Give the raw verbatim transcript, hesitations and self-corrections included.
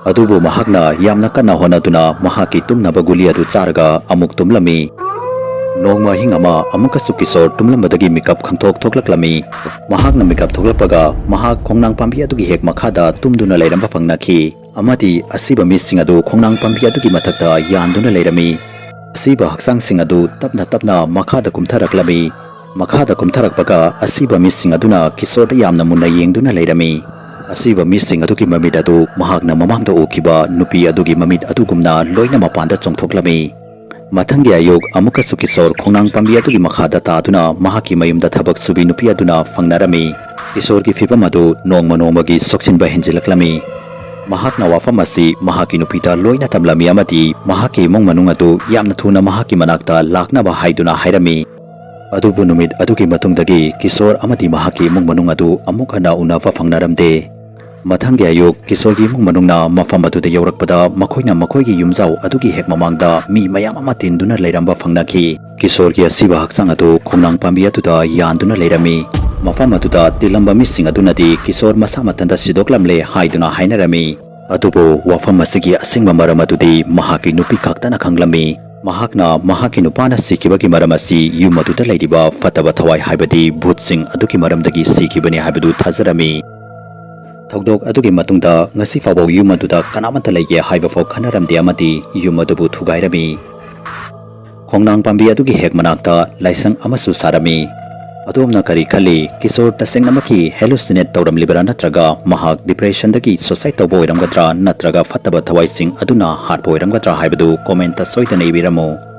ꯑꯗꯨꯕꯨ ꯃꯍꯥꯛꯅ ꯌꯥꯝꯅ ꯀꯟꯅ ꯍꯣꯠꯅꯗꯨꯅ ꯃꯍꯥꯛꯀꯤ ꯇꯨꯝꯅꯕ ꯒꯨꯂꯤ ꯑꯗꯨ ꯆꯥꯔꯒ ꯑꯃꯨꯛ ꯇꯨꯝꯂꯝꯃꯤ꯫ ꯅꯣꯡꯃ ꯑꯍꯤꯡ ꯑꯃ ꯑꯃꯨꯛꯀꯁꯨ ꯀꯤꯁꯣꯔ ꯇꯨꯝꯂꯝꯕꯗꯒꯤ ꯃꯤꯀꯞ ꯈꯪꯊꯣꯛ ꯊꯣꯛꯂꯛꯂꯝꯃꯤ꯫ ꯃꯍꯥꯛꯅ ꯃꯤꯀꯞ ꯊꯣꯛꯂꯛꯄꯒ ꯃꯍꯥꯛ ꯈꯣꯡꯅꯥꯡ ꯄꯥꯝꯕꯤ ꯑꯗꯨꯒꯤ ꯍꯦꯛ ꯃꯈꯥꯗ ꯇꯨꯝꯗꯨꯅ ꯂꯩꯔꯝꯕ ꯐꯪꯅꯈꯤ꯫ ꯑꯃꯗꯤ ꯑꯁꯤꯕ ꯃꯤꯁꯤꯡ ꯑꯗꯨ ꯈꯣꯡꯅꯥꯡ ꯄꯥꯝꯕꯤ ꯑꯗꯨꯒꯤ ꯃꯊꯛꯇ ꯌꯥꯟꯗꯨꯅ ꯂꯩꯔꯝꯃꯤ꯫ ꯑꯁꯤꯕ ꯍꯛꯆꯥꯡꯁꯤꯡ ꯑꯗꯨ ꯇꯞꯅ ꯇꯞꯅ ꯃꯈꯥꯗ ꯀꯨꯝꯊꯔꯛꯂꯝꯃꯤ꯫ ꯃꯈꯥꯗ ꯀꯨꯝꯊꯔꯛꯄꯒ ꯑꯁꯤꯕ ꯃꯤꯁꯤꯡ ꯑꯗꯨꯅ ꯀꯤꯁꯣꯔꯗ ꯌꯥꯝꯅ ꯃꯨꯟꯅ ꯌꯦꯡꯗꯨꯅ ꯂꯩꯔꯝꯃꯤ꯫ ꯑꯁꯤꯕ ꯃꯤꯁꯤꯡ ꯑꯗꯨꯒꯤ ꯃꯃꯤꯠ ꯑꯗꯨ ꯃꯍꯥꯛꯅ ꯃꯃꯥꯡꯗ ꯎꯈꯤꯕ ꯅꯨꯄꯤ ꯑꯗꯨꯒꯤ ꯃꯃꯤꯠ ꯑꯗꯨꯒꯨꯝꯅ ꯂꯣꯏꯅ ꯃꯄꯥꯟꯗ ꯆꯣꯡꯊꯣꯛꯂꯝꯃꯤ꯫ ꯃꯊꯪꯒꯤ ꯑꯌꯨꯛ ꯑꯃꯨꯛꯀꯁꯨ ꯀꯤꯁꯣꯔ ꯈꯣꯡꯅꯥꯡ ꯄꯥꯝꯕꯤ ꯑꯗꯨꯒꯤ ꯃꯈꯥꯗ ꯇꯥꯗꯨꯅ ꯃꯍꯥꯛꯀꯤ ꯃꯌꯨꯝꯗ ꯊꯕꯛ ꯁꯨꯕꯤ ꯅꯨꯄꯤ ꯑꯗꯨꯅ ꯐꯪꯅꯔꯝꯃꯤ꯫ ꯀꯤꯁꯣꯔꯒꯤ ꯐꯤꯕꯝ ꯑꯗꯨ ꯅꯣꯡꯃ ꯅꯣꯡꯃꯒꯤ ꯁꯣꯛꯆꯤꯟꯕ ꯍꯦꯟꯖꯤꯜꯂꯛꯂꯝꯃꯤ꯫ ꯃꯍꯥꯛꯅ ꯋꯥꯐꯝ ꯑꯁꯤ ꯃꯍꯥꯛꯀꯤ ꯅꯨꯄꯤꯗ ꯂꯣꯏꯅ ꯇꯝꯂꯝꯃꯤ ꯑꯃꯗꯤ ꯃꯍꯥꯛꯀꯤ ꯏꯃꯨꯡ ꯃꯅꯨꯡ ꯑꯗꯨ ꯌꯥꯝꯅ ꯊꯨꯅ ꯃꯍꯥꯛꯀꯤ ꯃꯅꯥꯛꯇ ꯂꯥꯛꯅꯕ ꯍꯥꯏꯗꯨꯅ ꯍꯥꯏꯔꯝꯃꯤ꯫ ꯑꯗꯨꯕꯨ ꯅꯨꯃꯤꯠ ꯑꯗꯨꯒꯤ ꯃꯇꯨꯡꯗꯒꯤ ꯀꯤꯁꯣꯔ ꯑꯃꯗꯤ ꯃꯍꯥꯛꯀꯤ ꯏꯃꯨꯡ ꯃꯅꯨꯡ ꯑꯗꯨ ꯑꯃꯨꯛ ꯍꯟꯅ ꯎꯅꯕ ꯐꯪꯅꯔꯝꯗꯦ꯫ ꯃꯊꯪꯒꯤ ꯑꯌꯨꯛ ꯀꯤꯁꯣꯔꯒꯤ ꯏꯃꯨꯡ ꯃꯅꯨꯡꯅ ꯃꯐꯝ ꯑꯗꯨꯗ ꯌꯧꯔꯛꯄꯗ ꯃꯈꯣꯏꯅ ꯃꯈꯣꯏꯒꯤ ꯌꯨꯝꯖꯥꯎ ꯑꯗꯨꯒꯤ ꯍꯦꯛ ꯃꯃꯥꯡꯗ ꯃꯤ ꯃꯌꯥꯝ ꯑꯃ ꯇꯤꯟꯗꯨꯅ ꯂꯩꯔꯝꯕ ꯐꯪꯅꯈꯤ꯫ ꯀꯤꯁꯣꯔꯒꯤ ꯑꯁꯤꯕ ꯍꯛꯆꯥꯡ ꯑꯗꯨ ꯈꯣꯡꯅꯥꯡ ꯄꯥꯝꯕꯤ ꯑꯗꯨꯗ ꯌꯥꯟꯗꯨꯅ ꯂꯩꯔꯝꯃꯤ꯫ ꯃꯐꯝ ꯑꯗꯨꯗ ꯇꯤꯜꯂꯝꯕ ꯃꯤꯁꯤꯡ ꯑꯗꯨꯅꯗꯤ ꯀꯤꯁꯣꯔ ꯃꯁꯥ ꯃꯊꯟꯇ ꯁꯤꯗꯣꯛꯂꯝꯂꯦ ꯍꯥꯏꯗꯨꯅ ꯍꯥꯏꯅꯔꯝꯃꯤ꯫ ꯑꯗꯨꯕꯨ ꯋꯥꯐꯝ ꯑꯁꯤꯒꯤ ꯑꯁꯦꯡꯕ ꯃꯔꯝ ꯑꯗꯨꯗꯤ ꯃꯍꯥꯛꯀꯤ ꯅꯨꯄꯤ ꯈꯛꯇꯅ ꯈꯪꯂꯝꯃꯤ꯫ ꯃꯍꯥꯛꯅ ꯃꯍꯥꯛꯀꯤ ꯅꯨꯄꯥꯅ ꯁꯤꯈꯤꯕꯒꯤ ꯃꯔꯝ ꯑꯁꯤ ꯌꯨꯝ ꯑꯗꯨꯗ ꯂꯩꯔꯤꯕ ꯐꯠꯇꯕ ꯊꯋꯥꯏ ꯍꯥꯏꯕꯗꯤ ꯚꯨꯠꯁꯤꯡ ꯑꯗꯨꯒꯤ ꯃꯔꯝꯗꯒꯤ ꯁꯤꯈꯤꯕꯅꯤ ꯍꯥꯏꯕꯗꯨ ꯊꯥꯖꯔꯝꯃꯤ꯫ ꯊꯧꯗꯣꯛ ꯑꯗꯨꯒꯤ ꯃꯇꯨꯡꯗ ꯉꯁꯤ ꯐꯥꯎꯕ ꯌꯨꯝ ꯑꯗꯨꯗ ꯀꯅꯥꯃꯠꯇ ꯂꯩꯒꯦ ꯍꯥꯏꯕ ꯐꯥꯎ ꯈꯟꯅꯔꯝꯗꯦ ꯑꯃꯗꯤ ꯌꯨꯝ ꯑꯗꯨꯕꯨ ꯊꯨꯒꯥꯏꯔꯝꯃꯤ꯫ ꯈꯣꯡꯅꯥꯡ ꯄꯥꯝꯕꯤ ꯑꯗꯨꯒꯤ ꯍꯦꯛ ꯃꯅꯥꯛꯇ ꯂꯥꯏꯁꯪ ꯑꯃꯁꯨ ꯁꯥꯔꯝꯃꯤ꯫ ꯑꯗꯣꯝꯅ ꯀꯔꯤ ꯈꯜꯂꯤ? ꯀꯤꯁꯣꯔ ꯇꯁꯦꯡꯅꯃꯛꯀꯤ ꯍꯦꯂꯨꯁꯤꯅꯦꯠ ꯇꯧꯔꯝꯂꯤꯕ꯭ꯔꯥ, ꯅꯠꯇ꯭ꯔꯒ ꯃꯍꯥꯛ ꯗꯤꯄ꯭ꯔꯦꯁꯟꯗꯒꯤ ꯁꯨꯁꯥꯏꯗ ꯇꯧꯕ ꯑꯣꯏꯔꯝꯒꯗ꯭ꯔꯥ, ꯅꯠꯇ꯭ꯔꯒ ꯐꯠꯇꯕ ꯊꯋꯥꯏꯁꯤꯡ ꯑꯗꯨꯅ ꯍꯥꯠꯄ ꯑꯣꯏꯔꯝꯒꯗ꯭ꯔꯥ ꯍꯥꯏꯕꯗꯨ ꯀꯣꯃꯦꯟꯇ ꯁꯣꯏꯗꯅ ꯏꯕꯤꯔꯝꯃꯨ꯫